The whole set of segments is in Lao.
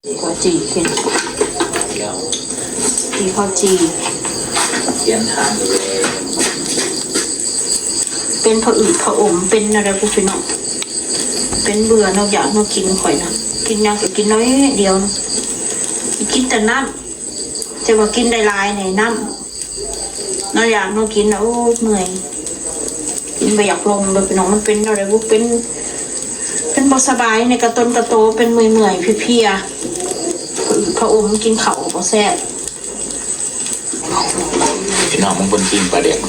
ເຂົ້າຈີ່ກິນ ເຈົ້າ ຈີ່ເຂົ້າຈີ່ ຂຽນຖາມຢູ່ແລ້ວ ເປັນຜະອືດຜະອົມ ເປັນແນວໃດບໍ່ຮູ້ພີ່ນ້ອງ ເປັນເບື່ອນອກຢາກແນວກິນຂ້ອຍນະ ກິນຫຍັງກໍກິນໜ້ອຍດຽວນະ ກິນແຕ່ນ້ຳ ຈະວ່າກິນໄດ້ຫຼາຍນີ້ນ້ຳ ເນາະ ຢາກເນາະ ກິນນະ ໂອ້ຍ ເມື່ອຍ ກິນບໍ່ຢາກລົງເດີ້ພີ່ນ້ອງ ມັນເປັນແນວໃດບໍ່ ເປັນ ເປັນບໍ່ສະບາຍໃນກະຕົນກະໂຕ ເປັນເມື່ອຍໆ ເພຍໆ ຜະອືດຜະອົມ ກິນເຂົ້າກໍບໍ່ແຊບ. ພີ່ນ້ອງ ເບິ່ງເພິ່ນປີ້ງປາແດກ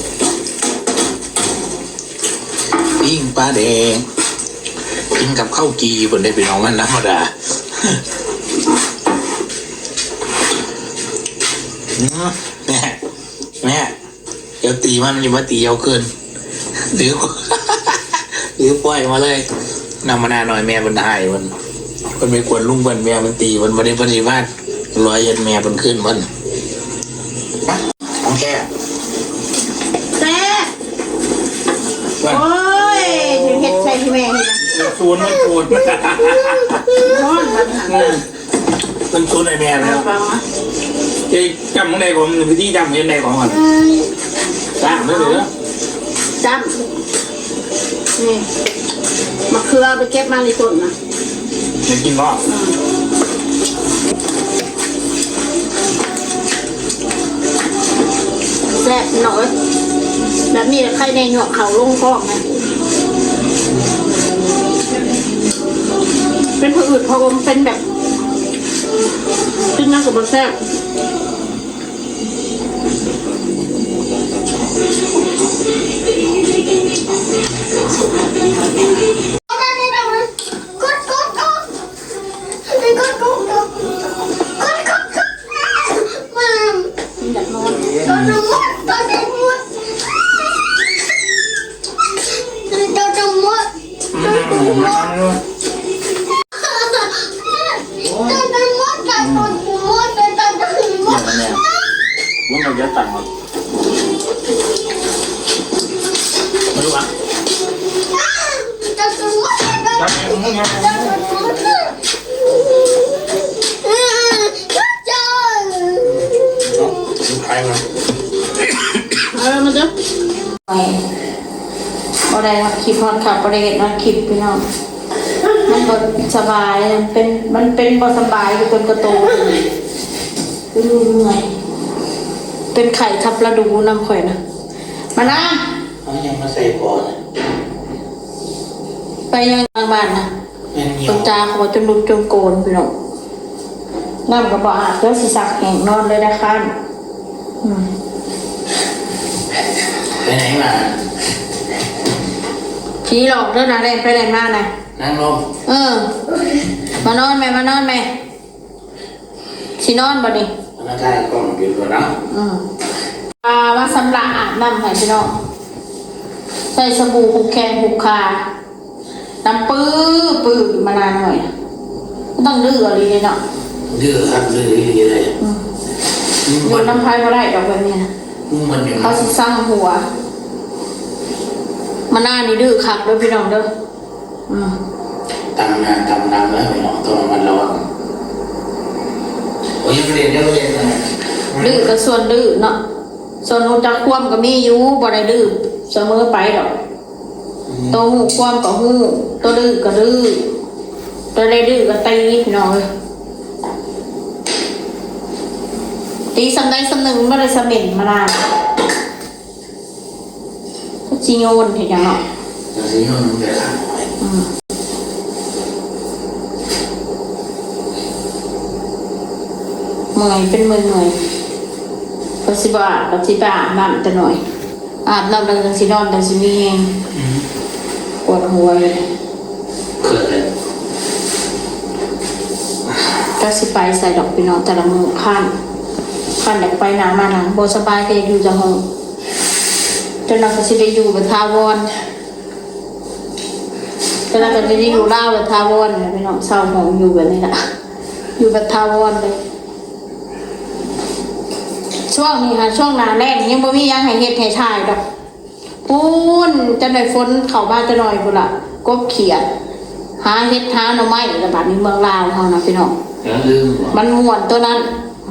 ປີ້ງປາແດກ ກິນກັບເຂົ້າຈີ່ເພິ່ນເດ້ພີ່ນ້ອງ ມັນທຳມະດາ ແມ່ ແມ່ ຢ່າຕີມັນ ມັນຊິມາຕີເຈົ້າຄືນ ຫຼື ຫຼືປ່ອຍມາເລີຍ ນຳມານາໜ້ອຍ ແມ່ເພິ່ນຮ້າຍ ເພິ່ນ ເພິ່ນໄປກວນລຸງເພິ່ນ ແມ່ເພິ່ນຕີເພິ່ນ ບັດນີ້ເພິ່ນຊິມາລອຍເຮັດແມ່ເພິ່ນຄືນເພິ່ນ ຂອງແທ້ ແຊບ ໂອ້ຍ ເຮັດໃສ່ແມ່ເຮັດ ສູນມັນສູນ ຮ້ອນມັນ ເອີ ມັນສູນໃຫ້ແມ່ແລ້ວ ເອີ ຟັງນະ ເອີ ຈ້ຳຈັ່ງໃດກໍ ວິທີຈ້ຳຈັ່ງໃດກໍ ອືມ ຈ້ຳເດີ້ ຈ້ຳ ນີ້ ມະເຂືອໄປເກັບມາໃນຕົ້ນນະ ໄດ້ກິນບໍ່? ອືມ ແຊບເນາະເອີຍ ແບບນີ້ລະໄຄແນ່ ຍົວະເຂົ້າລົງທ້ອງນະ ເປັນຜະອືດຜະອົມ ເປັນແບບ ກິນຫຍັງກໍບໍ່ແຊບ. ເອີ ມາເດີ້ ບໍ່ໄດ້ຮັບຄລິບຮອດຄ່ຳ ບໍ່ໄດ້ເຮັດຮອດຄລິບພີ່ນ້ອງ ມັນບໍ່ສະບາຍ ມັນເປັນ ມັນເປັນບໍ່ສະບາຍຢູ່ຕົ້ນກະໂຕ ຄືເມື່ອຍ ເປັນໄຂ້ທັບລະດູນຳຂ້ອຍນະ ມານາ ເອົາຫຍັງມາໃສ່ພໍ່ນະ ໄປຫຍັງຫຼັງບ້ານນະ ແມ່ນຫຍັງ ເບິ່ງຕາຂ້ອຍຈົນຫຼຸດຈົນໂກນພີ່ນ້ອງ ນ້ຳກໍບໍ່ອາບ ເຈົ້າຊິຊັກແຫ້ງນອນເລີຍໄດ້ຄ້ານ ອືມ ໄປໃສມາ? ຜີຫຼອກເດີ້ນະ ແລ່ນໄປແລ່ນມານະ ນັ່ງລົງ ເອີ ມານອນແມ່ ມານອນແມ່ ຊິນອນບໍ່ນີ້? ອາ ນາງຖ່າຍກ້ອງຢູ່ເນາະ ອືມ ອ່າ ມາຊຳລະອາບນ້ຳໃຫ້ພີ່ນ້ອງ ໃຊ້ສະບູຜູກແຂ້ງຜູກຂາ ນ້ຳປຶ້ ປຶ້ ມານາໜ້ອຍ ຕ້ອງດື້ອີ່ຫຼີເດເນາະ ດື້ຄັກ ດື້ອີ່ຫຼີເລີຍ ອືມ ຢູ່ນຳໃຜບໍ່ໄດ້ດອກແບບນີ້ນະ ມັນເຂົາຊິຊັງຫົວ ມານານີ້ດື້ຄັກເດີ້ພີ່ນ້ອງເດີ້ ອືມ ຕຳໜ້າຕຳຫຼັງເດີພີ່ນ້ອງ ຕ້ອງລະມັດລະວັງ ໂອ້ຍ ຢ່າໄປເຫຼັ້ນ ຢ່າໄປເຫຼັ້ນນະ ດື້ກໍສ່ວນດື້ເນາະ ສ່ວນຮູ້ຈັກຄວາມກໍມີຢູ່ ບໍ່ໄດ້ດື້ສະເໝີໄປດອກ ອືມ ໂຕຮູ້ຄວາມກໍຮູ້ ໂຕດື້ກໍດື້ ໂຕໄດ້ດື້ກໍຕີ ພີ່ນ້ອງເອີຍ ຕີສ່ຳໃດສ່ຳໜຶ່ງ ມັນບໍ່ໄດ້ສະເໝັນມານານ ຈັກຊິໂຍນເຮັດຫຍັງເນາະ ຈັກຊິໂຍນມັນໄປຂ້າງໜ້ອຍ ອືມ ເມື່ອຍ ເປັນເມື່ອຍໆ ກໍຊິບໍ່ອາບ ກໍຊິໄປອາບນ້ຳແຕ່ໜ້ອຍ ອາບນ້ຳແລ້ວຈັ່ງຊິນອນ ຈັ່ງຊິມີແຮງ ອືມ ປວດຫົວຢູ່ ເກີດເລີຍ ຈັກຊິໄປໃສດອກພີ່ນ້ອງ ແຕ່ລະມື້ຄ້ານ ຄ້ານຢາກໄປໜ້າມານະ ບໍ່ສະບາຍກໍຢາກຢູ່ແຕ່ຫ້ອງ ຈົນວ່າກໍຊິໄດ້ຢູ່ແບບຖາວອນ ແຕ່ລະກໍຊິໄດ້ຢູ່ລາວແບບຖາວອນນະພີ່ນ້ອງ ເຊົ່າຫ້ອງຢູ່ແບບນີ້ລະ ຢູ່ແບບຖາວອນເລີຍ ຊ່ວງນີ້ຫາ ຊ່ວງໜ້າແລ້ງນີ້ຍັງບໍ່ມີຫຍັງໃຫ້ເຮັດໃຫ້ຖ່າຍດອກ ພຸ້ນ ຈັກໜ້ອຍຝົນເຂົ້າມາຈັກໜ້ອຍພຸ້ນລະ ກົບຂຽດ ຫາເຫັດຫາໜໍ່ໄມ້ລະ ບາດນີ້ເມືອງລາວເຮົານະພີ່ນ້ອງ ມັນມ່ວນໂຕນັ້ນ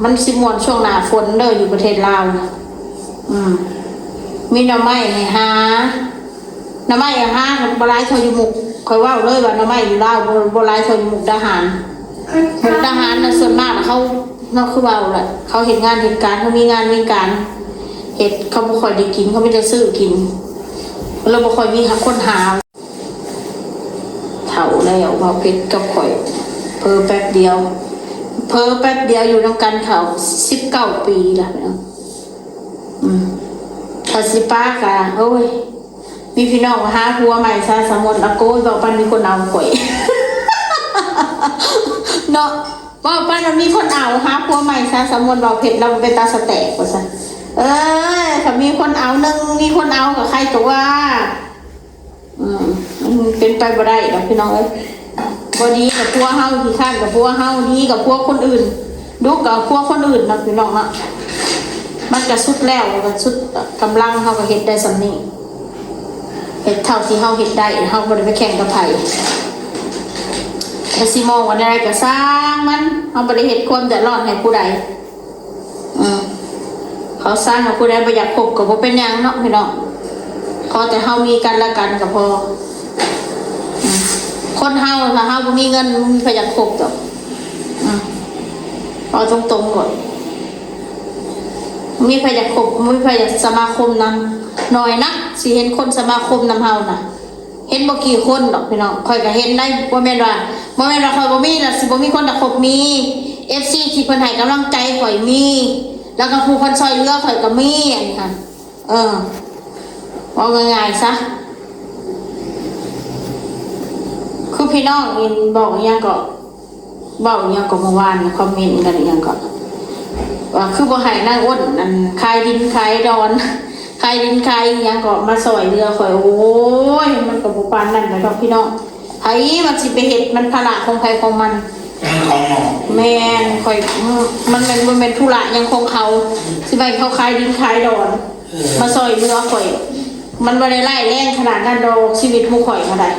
ມັນຊິມ່ວນຊ່ວງໜ້າຝົນເດີ ຢູ່ປະເທດລາວນະ. ອືມ ມີໜໍ່ໄມ້ໃຫ້ຫາ ໜໍ່ໄມ້ຫາບໍ່ຫຼາຍເທົ່າຢູ່ມຸກ. ຂ້ອຍເວົ້າເລີຍວ່າໜໍ່ໄມ້ຢູ່ລາວບໍ່ ບໍ່ຫຼາຍເທົ່າຢູ່ມຸກດາຫານ. ມຸກດາຫານນະ ສ່ວນມາກເຂົາ ເນາະ ຄືເວົ້າແຫຼະ ເຂົາເຮັດງານເຮັດການ ເຂົາມີງານມີການເຮັດ ເຂົາບໍ່ຄ່ອຍໄດ້ກິນ ເຂົາມີແຕ່ຊື້ກິນ ເລີຍບໍ່ຄ່ອຍມີຄົນຫາ. ເຖົ້າແລ້ວ ເວົ້າຜິດກັບຂ້ອຍ ເຜີແປັບດຽວ ເຜີແປັບດຽວຢູ່ນຳກັນເຂົ້າສິບເກົ້າປີລະ. ອືມ ຖ້າຊິປາກະ ໂອ້ຍ ມີພີ່ນ້ອງວ່າຫາຜົວໃໝ່ຊະ ສາວມົນ ອາໂກຍ ເວົ້າປານມີຄົນເອົາຂ້ອຍ ເນາະ ເວົ້າປານວ່າມີຄົນເອົາ ຫາຜົວໃໝ່ຊະ ສາວມົນ ເວົ້າເພັດລາວບໍ່ເປັນຕາສະແຕກວ່າຊັ້ນ. ເອີຍ ຖ້າມີຄົນເອົາ ໜຶ່ງ ມີຄົນເອົາກໍໃຄຕົວ. ອືມ ມັນເປັນໄປບໍ່ໄດ້ດອກພີ່ນ້ອງເອີຍ. ບໍ່ດີກັບຜົວເຮົາ ຂີ້ຄ້ານກັບຜົວເຮົາ ດີກັບຜົວຄົນອື່ນ ດຸກັບຜົວຄົນອື່ນເນາະພີ່ນ້ອງເນາະ. ມັນກະສຸດແລ້ວ ກະສຸດກຳລັງ ເຮົາກະເຮັດໄດ້ສ່ຳນີ້ ເຮັດເທົ່າທີ່ເຮົາເຮັດໄດ້ ເຮົາບໍ່ໄດ້ໄປແຂ່ງກັບໃຜ. ແຕ່ຊິມອງວ່າແນວໃດກະຊ່າງມັນ ເຮົາບໍ່ໄດ້ເຮັດຄວາມເດືອດຮ້ອນໃຫ້ຜູ້ໃດ. ອືມ ເຂົາສ້າງວ່າຜູ້ໃດບໍ່ຢາກຄົບກໍບໍ່ເປັນຫຍັງເນາະພີ່ນ້ອງ ຂໍແຕ່ເຮົາມີກັນແລະກັນກໍພໍ. ອືມ ຄົນເຮົາ ຖ້າເຮົາບໍ່ມີເງິນ ບໍ່ມີໃຜຢາກຄົບດອກ. ອືມ ເວົ້າຕົງໆໂລດ ບໍ່ມີໃຜຢາກຄົບ ບໍ່ມີໃຜຢາກສະມາຄົມນຳ. ໜ້ອຍນັກຊິເຫັນຄົນສະມາຄົມນຳເຮົານະ. ເຫັນບໍ່ກີ່ຄົນດອກພີ່ນ້ອງ ຂ້ອຍກໍເຫັນໄດ໋. ບໍ່ແມ່ນວ່າ ບໍ່ແມ່ນວ່າຂ້ອຍບໍ່ມີແລ້ວຊິບໍ່ມີຄົນຈະຄົບ ມີ ເອັຟຊີ ທີ່ເພິ່ນໃຫ້ກຳລັງໃຈຂ້ອຍມີ ແລ້ວກໍຜູ້ເພິ່ນຊ່ອຍເຫຼືອຂ້ອຍກໍມີ ອັນນີ້ຫັ້ນ. ເອີ ເວົ້າງ່າຍໆຊະ ຄືພີ່ນ້ອງອິນບອກອີ່ຫຍັງເກາະ ເວົ້າອີ່ຫຍັງກໍເມື່ອວານ ຄອມເມັນກັນອີ່ຫຍັງກໍ ວ່າຄືບໍ່ໃຫ້ນາງອ້ນ ອັນ ຂາຍດິນຂາຍດອນ ຂາຍດິນຂາຍອີ່ຫຍັງກໍມາຊ່ອຍເຫຼືອຂ້ອຍ. ໂອ້ຍ ມັນກໍບໍ່ປານນັ້ນດອກພີ່ນ້ອງ ໃຜມັນຊິໄປເຮັດ ມັນພາລະຂອງໃຜຂອງມັນ. ມັນຂອງເຮົາ ແມ່ນ ຂ້ອຍ ມັນແມ່ນ ບໍ່ແມ່ນທຸລະຫຍັງຂອງເຂົາ ຊິໄປເຂົາຂາຍດິນຂາຍດອນ ເອີ ມາຊ່ອຍເຫຼືອຂ້ອຍ ມັນບໍ່ໄດ້ຮ້າຍແຮງຂະໜາດນັ້ນດອກ ຊີວິດໝູ່ຂ້ອຍກໍໄດ້.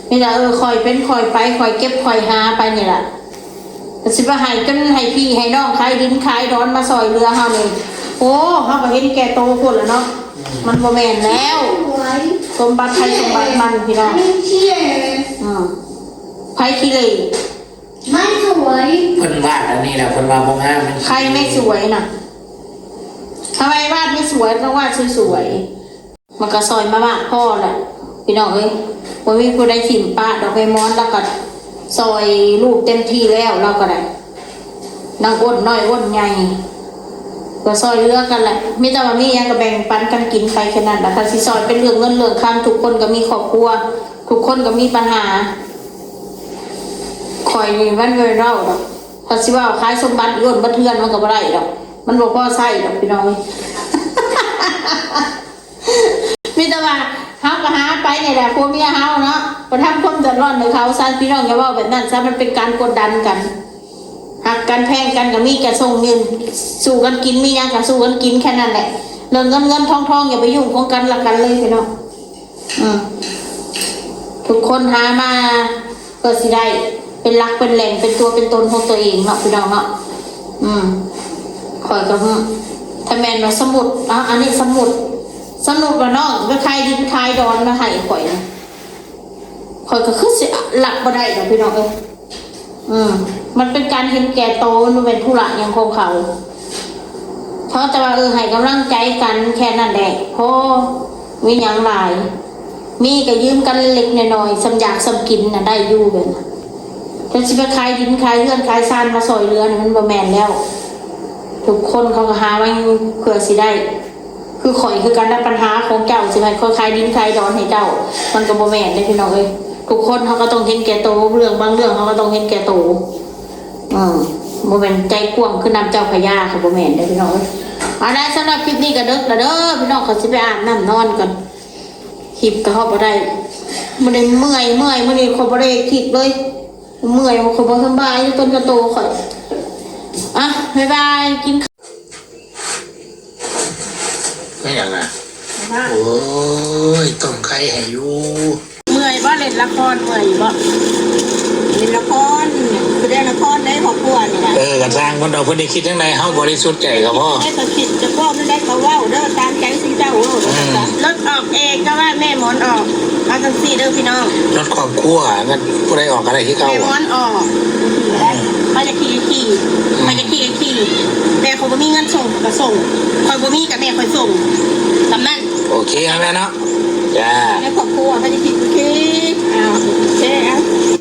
ນີ້ລະ ເອີ ຄ່ອຍເປັນຄ່ອຍໄປ ຄ່ອຍເກັບຄ່ອຍຫາໄປນີ້ລະ ກໍຊິວ່າໃຫ້ຈົນໃຫ້ພີ່ໃຫ້ນ້ອງຂາຍດິນຂາຍດອນມາຊ່ອຍເຫຼືອເຮົານີ້ ໂອ້ ເຮົາກໍເຫັນແກ່ໂຕໂພດລະເນາະ. ອືມ ມັນບໍ່ແມ່ນແລ້ວ ສົມບັດໃຜສົມບັດມັນ ພີ່ນ້ອງ. ອືມ ໃຜຂີ້ເຫຼ້ ໄມ້ສວຍ ເພິ່ນວາດອັນນີ້ລະ ເພິ່ນວ່າບໍ່ງາມ ໄຂ່ໄມ້ສວຍນະ ທຳໄມວາດໄມ້ສວຍ ຕ້ອງວາດສວຍໆ. ມັນກໍຊ່ອຍມາມາກພໍແຫຼະພີ່ນ້ອງເອີຍ ບໍ່ມີຜູ້ໃດຖິ້ມປະດອກ. ແມ່ມອນລາວກໍຊ່ອຍລູກເຕັມທີ່ແລ້ວ ລາວກໍໄດ້ ນາງອ້ນນ້ອຍອ້ນໃຫຍ່ ກໍຊ່ອຍເຫຼືອກັນແຫຼະ ມີແຕ່ວ່າມີຫຍັງກໍແບ່ງປັນກັນກິນໄປແຄ່ນັ້ນລະ. ຄັນຊິຊ່ອຍເປັນເລື່ອງເງິນເລື່ອງຄຳ ທຸກຄົນກໍມີຄອບຄົວ ທຸກຄົນກໍມີບັນຫາ. ຂ້ອຍນີ້ມັນບໍ່ແມ່ນເວົ້າດອກ ຖ້າຊິເວົ້າຂາຍສົມບັດໂຍນເບິດເຮືອນ ມັນກໍບໍ່ໄດ້ດອກ ມັນບໍ່ພໍໃຊ້ດອກ ພີ່ນ້ອງເອີຍ. ມີແຕ່ວ່າເຮົາກໍຫາໄປນີ້ແຫຼະ ຜົວເມຍເຮົາເນາະ ບໍ່ທຳຄວາມເດືອດຮ້ອນໃຫ້ເຂົາຊັ້ນ. ພີ່ນ້ອງຢ່າເວົ້າແບບນັ້ນຊະ ມັນເປັນການກົດດັນກັນ. ຮັກກັນແພງກັນກໍມີແຕ່ສົ່ງຍື່ນສູ່ກັນກິນ ມີຫຍັງກໍສູ່ກັນກິນແຄ່ນັ້ນແຫຼະ. ເລື່ອງເງິນເງິນທອງທອງຢ່າໄປຫຍຸ້ງຂອງກັນລະກັນເລີຍພີ່ນ້ອງ. ອືມ ທຸກຄົນຫາມາ ເພື່ອຊິໄດ້ເປັນຫຼັກເປັນແຫຼ່ງ ເປັນຕົວເປັນຕົນຂອງຕົວເອງເນາະ ພີ່ນ້ອງເນາະ. ອືມ ຂ້ອຍກໍ ຖ້າແມ່ນວ່າສົມມຸດ ເອົາ ອັນນີ້ສົມມຸດ ສົມມຸດວ່ານ້ອງໄປຂາຍດິນຂາຍດອນມາໃຫ້ຂ້ອຍນະ ຂ້ອຍກໍຄືຊິຮັບບໍ່ໄດ້ດອກ ພີ່ນ້ອງເອີຍ. ອືມ ມັນເປັນການເຫັນແກ່ໂຕ ມັນບໍ່ແມ່ນທຸລະຫຍັງຂອງເຂົາ. ເຂົາແຕ່ວ່າ ເອີ ໃຫ້ກຳລັງໃຈກັນແຄ່ນັ້ນແຫຼະ ພໍ ມີຫຍັງຫຼາຍ ມີກໍຢືມກັນເລັກໆນ້ອຍໆ ສ່ຳຢາກສ່ຳກິນນະ ໄດ້ຢູ່ແບບນັ້ນ. ແຕ່ຊິໄປຂາຍດິນຂາຍເຮືອນຂາຍຊານມາຊ່ອຍເຫຼືອນີ້ ມັນບໍ່ແມ່ນແລ້ວ. ທຸກຄົນເຂົາກໍຫາມາເພື່ອຊິໄດ້ ຄືຂ້ອຍຄືກັນນະ ບັນຫາຂອງເຈົ້າຊິໃຫ້ຂ້ອຍຂາຍດິນຂາຍດອນໃຫ້ເຈົ້າ ມັນກໍບໍ່ແມ່ນເດ້ພີ່ນ້ອງເອີຍ. ທຸກຄົນເຮົາກໍຕ້ອງເຫັນແກ່ໂຕ ເລື່ອງບາງເລື່ອງເຮົາກໍຕ້ອງເຫັນແກ່ໂຕ. ເອີ ບໍ່ແມ່ນໃຈກວ້າງຄືນ້ຳເຈົ້າພະຍາ ກໍບໍ່ແມ່ນເດ້ພີ່ນ້ອງເອີຍ. ເອົາລະ ສຳລັບຄລິບນີ້ກໍເດິກລະເດີພີ່ນ້ອງ ຂ້ອຍຊິໄປອາບນ້ຳນອນກ່ອນ. ຄລິບກໍເຮົາບໍ່ໄດ້ ມື້ນີ້ເມື່ອຍ ເມື່ອຍ ມື້ນີ້ຂ້ອຍບໍ່ໄດ້ຄລິບເລີຍ ເມື່ອຍ ຂ້ອຍບໍ່ສະບາຍ ຕົນກະໂຕຂ້ອຍ. ອ່ະ ບາຍບາຍ ກິນ ແມ່ນຫຍັງນະ? ໂອ້ຍ ຕົ້ມໄຂ່ໃຫ້ຢູ່. ເມື່ອຍບໍ່? ເຫຼັ້ນລະຄອນເມື່ອຍຢູ່ບໍ່? ເຫຼັ້ນລະຄອນ ຄື ແຕ່ນະຄອນໄດ້ຄອບຄົວນີ້ນະ ເອີ ກໍຊ່າງເພິ່ນດອກ ເພິ່ນໄດ້ຄິດຈັ່ງໃດ ເຮົາບໍລິສຸດໃຈກໍພໍ. ແມ່ກໍຄິດ ຈະເວົ້າແນວໃດກໍເວົ້າເດີ ຕາມໃຈຊຸມເຈົ້າໂລດ. ອືມ ລົດອອກເອງ ກໍວ່າແມ່ໝອນອອກ ເອົາຈັ່ງຊີ້ເດີພີ່ນ້ອງ ລົດຄອບຄົວ ມັນຜູ້ໃດອອກກໍໄດ້ຄືເກົ່າ ແມ່ໝອນອອກ. ອືມ ຂ້ອຍຈະຂີ່ກໍຂີ່ ອືມ ຂ້ອຍຈະຂີ່ກໍຂີ່ ແຕ່ຂ້ອຍບໍ່ມີເງິນສົ່ງ ຂ້ອຍກໍສົ່ງ ຂ້ອຍບໍ່ມີກໍແມ່ຂ້ອຍສົ່ງ ສ່ຳນັ້ນ. ໂອເຄ ເອົາແມ່ເນາະ ຈ້າ ໃນຄອບຄົວ ຂ້ອຍຈະຂີ່ກໍຂີ່. ອ້າວ ໂອເຄ ເອົາ.